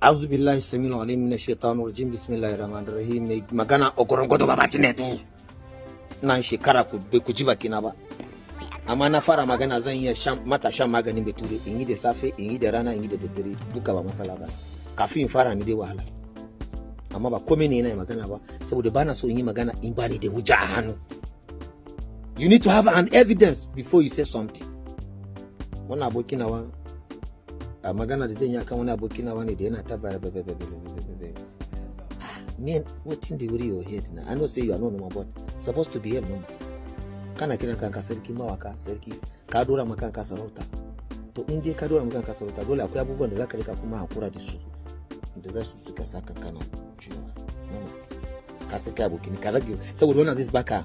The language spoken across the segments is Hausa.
A'udhu billahi samil alim minash shaitanir rajim. Bismillahir rahmanir rahim. Mai magana Ogoron Godo Baba Chinedu. Ina shekara ku bai ku ji bakina ba. Amma na fara magana, zan iya shan mata, shan maganin bature, in yi da safe, in yi da rana, in yi da daddare, duka ba matsala ba. Kafin in fara ni dai wahala. Amma ba komai ne yana magana ba, saboda bana so in yi magana in ba ni da hujja a hannu. You need to have an evidence before you say something. Wannan aboki nawa, a magana da zan yi akan wani aboki nawa ne da yana ta bara. Man, wetin dey worry your head na? I know say you are not normal, but supposed to behave normal. Kana kiran kanka sarki mawaka, sarki, ka dora ma kanka sarauta. To, in dai ka dora ma kanka sarauta, dole akwai abubuwan da zaka rika kuma hakura da su da za su suka saka kana juyawa normal. Ka saka aboki ka rage, saboda wannan zai baka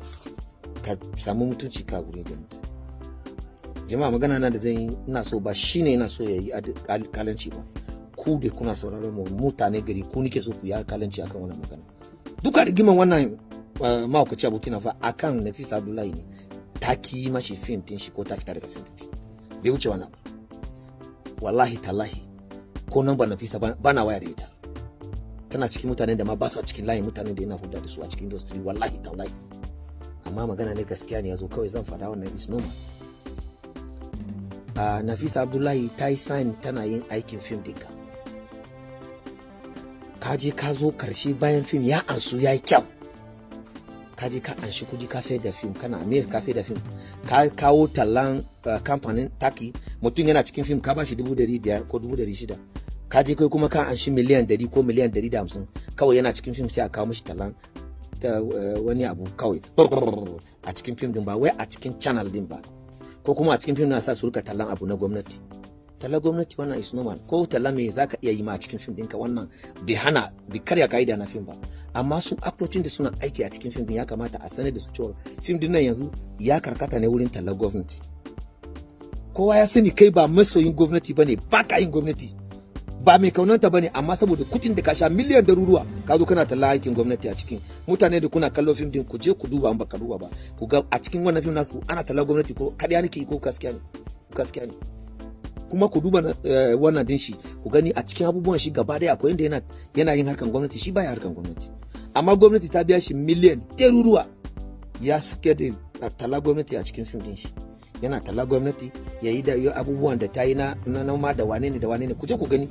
ka samu mutunci ka gure da mutane. Jama'a, magana na da zan yi, ina so ba shine ina so yayi alƙalanci ba. Ku da kuna sauraron mu, mutane gari, ku nike so ku yi alƙalanci akan wannan magana. Duka rigiman wannan mahaukaci abokina fa akan Nafisa Abdullahi ne, ta ki mashi fim din shi ko ta fita daga fim din shi. Bai wuce wannan ba. Wallahi tallahi, ko nan ba Nafisa ba na waya da ita. Tana cikin mutanen da ma ba su a cikin layin mutanen da yana hulɗa da su a cikin industry, wallahi tallahi. Amma magana ne, gaskiya ne ya zo kawai zan faɗa, wannan is normal. Nafisa Abdullahi ta yi sign tana yin aikin fim ɗinka. Ka je ka zo karshe, bayan fim ya ansu, ya yi kyau, ka je ka anshi kudi, ka sai da fim, kana America, ka sai da fim, ka kawo tallan kamfanin taki. Mutum yana cikin fim, ka ba shi 500,000 ko 600,000. Ka je kai kuma ka anshi miliyan 100 ko miliyan 150. Kawai yana cikin fim, sai a kawo mishi tallan ta wani abu kawai a cikin fim din, ba wai a cikin channel din ba, ko kuma a cikin fim na sa su rika tallan abu na gwamnati. Talla gwamnati, wannan is normal. Ko talla me zaka iya yi ma a cikin fim ɗinka, wannan bai hana, bai karya ka'ida na fim ba. Amma su aktocin da suna aiki a cikin fim din, ya kamata a sanar da su cewa fim din nan yanzu ya karkata ne wurin tallar gwamnati. Kowa ya sani kai ba masoyin gwamnati bane, ba ka yin gwamnati, ba mai kaunanta bane. Amma saboda kuɗin da ka sha, miliyan daruruwa, ka zo kana talla aikin gwamnati a cikin mutane da kuna kallo fim din. Ku je ku duba, an baka duba ba, ku ga a cikin wannan fim nasu ana talla gwamnati, ko kariya nake ko gaskiya ne? Gaskiya ne. Kuma ku duba wannan din shi, ku gani a cikin abubuwan shi gaba daya, akwai inda yana yin harkan gwamnati? Shi baya harkan gwamnati, amma gwamnati ta biya shi miliyan daruruwa, ya suke da talla gwamnati a cikin fim din shi. Yana talla gwamnati, ya yi da abubuwan da ta yi na noma da wane ne da wane ne. Ku je ku gani,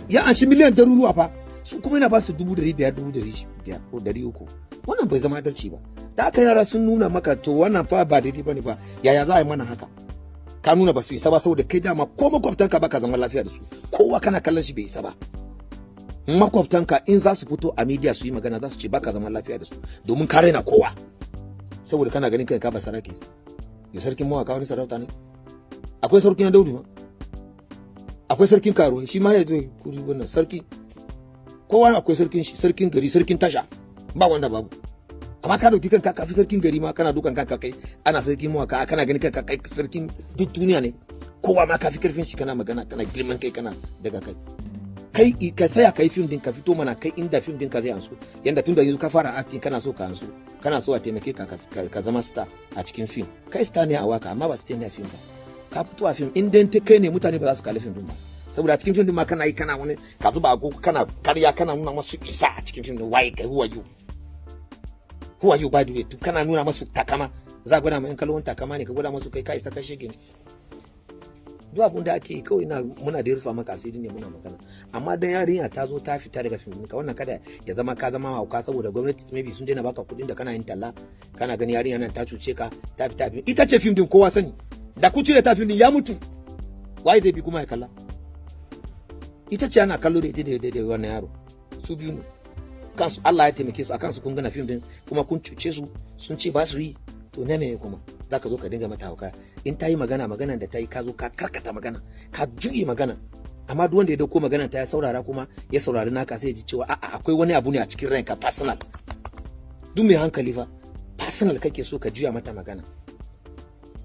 ya anshi miliyan daruruwa fa, su kuma yana ba su 500,000, 500 ko 300. Wannan bai zama adalci ba. Da aka yara sun nuna maka, to wannan fa ba daidai bane ba. Yaya za a yi mana haka? Ka nuna ba su isa ba, saboda kai dama ko makwabtanka baka zama lafiya da su. Kowa kana kallon shi bai isa ba. Makwabtanka in za su fito a media su yi magana, za su ce baka zama lafiya da su, domin ka raina kowa, saboda kana ganin kai ka ba saraki. Ya sarkin mawaka wani sarauta ne? Akwai sarkin na Daudu ma, akwai sarkin karuwa, shi ma ya zo kuri. Wannan sarki, kowa akwai sarkin shi, sarkin gari, sarkin tasha, ba wanda babu. Amma ka dauki kanka kafi sarkin gari ma, kana dukan kanka kai ana sarkin mawaka, kana ganin kanka kai sarkin duk duniya ne, kowa ma kafi karfin shi. Kana magana, kana girman kai, kana daga kai. Kai ka saya kai fim din, ka fito mana kai inda fim din ka zai ansu. Yanda tunda yanzu ka fara acting, kana so ka ansu, kana so a taimake ka, ka zama star a cikin fim. Kai star ne a waka, amma ba star ne a fim ba. Ka fito a fim, in dai ta kai ne, mutane ba za su kalli fim din ba, saboda a cikin fim din ma kana yi, kana wani ka zuba agogo, kana karya, kana nuna masu isa a cikin fim din. Waye kai? Who are you? Who are you, by the way? Kana nuna masu takama, za a gwada ma yan kallon takama ne, ka gwada masu kai ka isa, ka shege ne. Duk abun da ake yi kawai na muna da rufa maka asiri ne muna magana. Amma dan yarinya ta zo ta fita daga fim ka, wannan kada ya zama ka zama hauka, saboda gwamnati maybe sun daina baka kuɗin da kana yin talla. Kana gani yarinya nan ta cuce ka, ta fita fim. Ita ce fim din, kowa sani. Da ku cire ta, fim din ya mutu. Waye zai bi kuma ya kalla? Ita ce ana kallo da ita da wannan yaro, su biyu ne kansu. Allah ya taimake su akan su. Kun gana fim din kuma kun cuce su, sun ce ba su yi. To na me kuma zaka zo ka dinga mata hauka? In ta yi magana, magana da ta yi, ka zo ka karkata magana, ka juye magana. Amma duk wanda ya dauko magana ta ya saurara, kuma ya saurari naka, sai ya ji cewa a'a, akwai wani abu ne a cikin ranka personal. Duk mai hankali fa, personal kake so ka juya mata magana.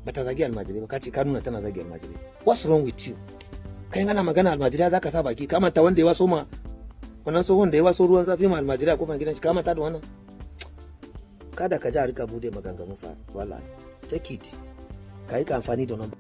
Bata zagi almajirai ba, ka ce ka nuna tana zagi almajirai. What's wrong with you? Kai ana magana almajirai zaka sa baki. Ka manta wanda ya waso ma wannan tsohon da ya waso ruwan zafi ma almajirai a kofar gidan shi? Ka manta da wannan? Kada ka ji a rika bude maganganu fa. Wallahi, take it, ka yi amfani da number.